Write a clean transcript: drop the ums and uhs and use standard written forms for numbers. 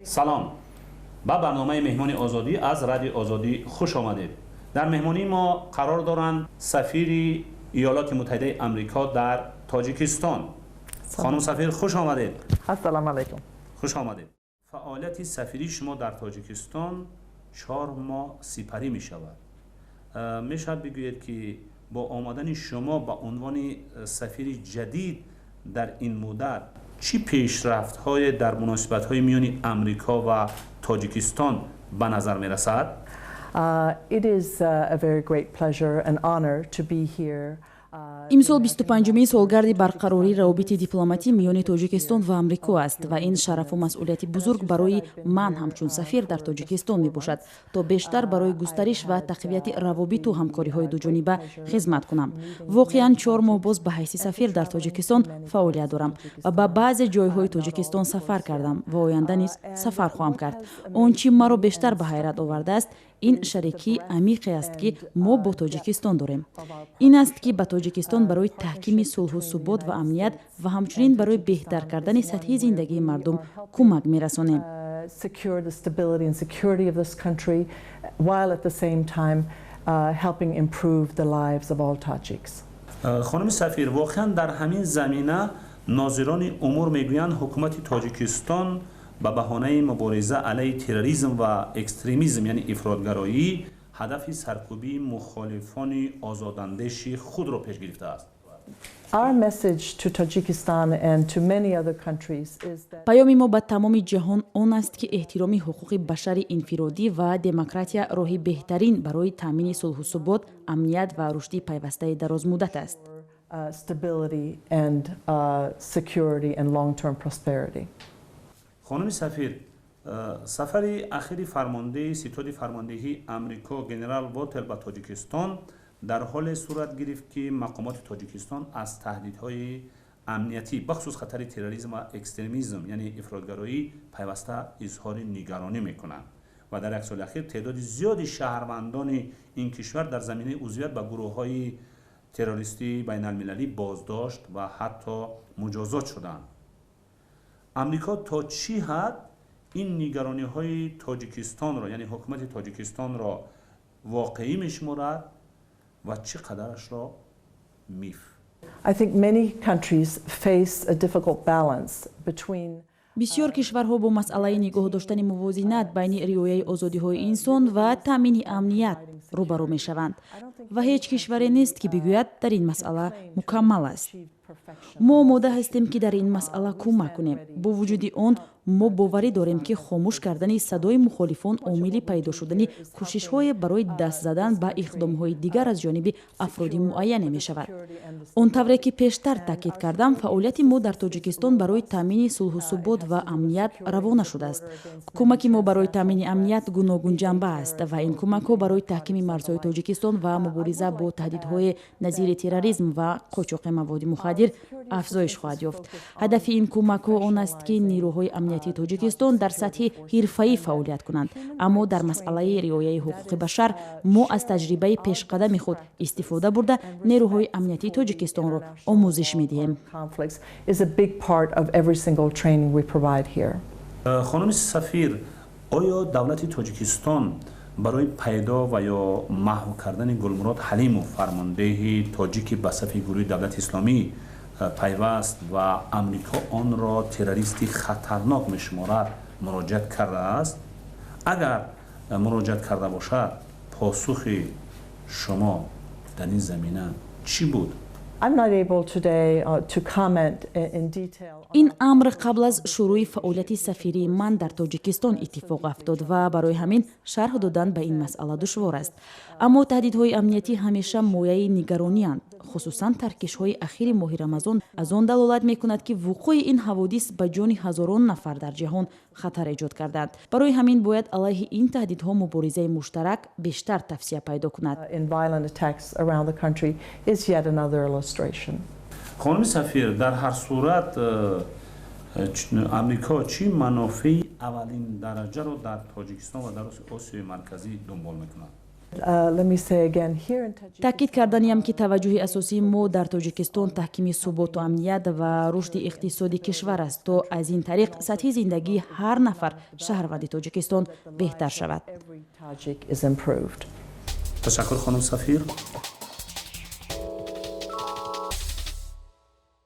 Салом, ба барномаи «Меҳмони Озодӣ» аз Радиои Озодӣ хуш омадед. Дар меҳмонии мо қарор доранд сафири Иёлоти Муттаҳидаи Амрико дар Тоҷикистон. Хонум сафир, хуш омадед. Ассалому алайкум. Хуш омадед. Фаъолияти сафирии шумо дар Тоҷикистон 4 моҳ сипарӣ мешавад. Мешавад бигӯед, ки бо омадани шумо ба унвони сафири ҷадид дар ин муддат чӣ пешрафтҳое дар муносибатҳои миёни Амрико ва Тоҷикистон ба назар мерасад? It is a very great pleasure and honor to be here. Имсол 25-умин солгарди барқарории равобити дипломатӣ миёни Тоҷикистон ва Амрико аст ва ин шарафу масъулияти бузург барои ман ҳамчун сафир дар Тоҷикистон мебошад, то бештар барои густариш ва тақвияти равобиту ҳамкориҳои дуҷониба хизмат кунам. Воқеан, 4 моҳ боз ба ҳайси сафир дар Тоҷикистон фаъолият дорам ва ба баъзе ҷойҳои Тоҷикистон сафар кардам ва оянда низ сафар хоҳам кард. Он чӣ маро бештар ба ҳайрат овардааст, ин шарикии амиқе аст, ки мо бо Тоҷикистон дорем. Ин аст, ки ба Тоҷикистон барои таҳкими сулҳу субот ва амният ва ҳамчунин барои беҳтар кардани сатҳи зиндагии мардум кӯмак мерасонем. Secure the stability and security of this country while at the same time helping improve the lives of all Tajiks. Хонуми сафир, воқеан, дар ҳамин замина нозирони умур мегӯянд, ҳукумати Тоҷикистон ба баҳонаи мубориза алайҳи терроризм ва экстремизм, яъне ифротгароӣ, ҳадафи саркӯбии мухолифони озодандеши худро пеш гирифтааст. Our message to Tajikistan and to many other countries is that Паёми мо ба тамоми ҷаҳон он аст, ки эҳтироми ҳуқуқи башари инфиродӣ ва демократия роҳи беҳтарин барои таъмини сулҳу субот, амният ва рушди пайвастаи дарозмуддат аст. Stability and security and long-term prosperity. Хонуми сафир, сафари ахири фармондеҳи ситоди фармондеҳии Амрико, генерал Вотел, ба Тоҷикистон дар ҳоле сурат гирифт, ки мақомоти Тоҷикистон аз таҳдидҳои амниятӣ, бахусус хатари терроризм ва экстремизм, яъне ифротгароӣ, пайваста изҳори нигаронӣ мекунанд ва дар як соли ахир теъдоди зиёди шаҳрвандони ин кишвар дар заминаи узвият ба гурӯҳҳои террористии байналмилалӣ боздошт ва ҳатто муҷозот шуданд. Амрико то чӣ ҳад ин нигарониҳои Тоҷикистонро, яъне ҳукумати Тоҷикистонро, воқеӣ мешуморад ва чӣ қадарашро миф? I think many countries face a difficult balance between Бисёр кишварҳо бо масъалаи нигоҳ доштани мувозинат байни риояи озодиҳои инсон ва таъмини амният рӯбарӯ мешаванд ва ҳеҷ кишваре нест, ки бигӯяд, дар ин масъала мукаммал аст. Мо омода ҳастем, ки дар ин масъала кӯмак кунем. Бо вуҷуди он, мо боварӣ дорем, ки хомӯш кардани садои мухолифон омили пайдо шудани кӯшишҳое барои даст задан ба иқдомҳои дигар аз ҷониби афроди муайяне мешавад. Он тавре ки пештар таъкид кардам, фаъолияти мо дар Тоҷикистон барои таъмини сулҳу субот ва амният равона шудааст. Кӯмаки мо барои таъмини амният гуногунҷанба аст ва ин кӯмакҳо барои таҳкими марзҳои Тоҷикистон ва мубориза бо таҳдидҳои назири терроризм ва қочоқи маводи мухаддир афзоиш хоҳад ёфт. Ҳадафи ин кӯмакҳо он аст, ки нирӯҳои амнияти Тоҷикистон дар сатҳи ҳирфаӣ фаъолият кунанд. Аммо дар масъалаи риояи ҳуқуқи башар мо аз таҷрибаи пешқадами худ истифода бурда, нерӯҳои амниятии Тоҷикистонро омӯзиш медиҳем. Conflicts is a big part of every single training we provide here. Хонуми сафир, оё давлати Тоҷикистон барои пайдо ва ё маҳв кардани Гулмурод Ҳалимов, фармондеҳи тоҷики ба сафи гурӯҳи Давлати Исломӣ пайваст ва Амрико онро террористи хатарнок мешуморад, муроҷиат кардааст? Агар муроҷиат карда бошад, посухи шумо дар ин замина чӣ буд? I'm not able today to comment in detail. Ин амр қабл аз шурӯъи фаъолияти сафирии ман дар Тоҷикистон иттифоқ афтод ва барои ҳамин шарҳ додан ба ин масъала душвор аст. Аммо таҳдидҳои амниятӣ ҳамеша мояи нигаронианд. Хусусан таркишҳои ахири моҳи Рамазон аз он далолат мекунад, ки вуқӯи ин ҳаводис ба ҷони ҳазорон нафар дар ҷаҳон хатар эҷод карданд. Барои ҳамин бояд алайҳи ин таҳдидҳо муборизаи муштарак бештар тавсия пайдо кунад. In violent attacks around the country is yet another illustration. Хонуми сафир, дар ҳар сурат, Амрико чӣ манофеи аввалин дараҷаро дар Тоҷикистон ва дар Осиёи Марказӣ дунбол мекунад? Таъкид карданиам, ки таваҷҷӯҳи асосии мо дар Тоҷикистон таҳкими суботу амният ва рушди иқтисоди кишвар аст, то аз ин тариқ сатҳи зиндагии ҳар нафар шаҳрванди Тоҷикистон беҳтар шавад. Ташаккур, хонум сафир.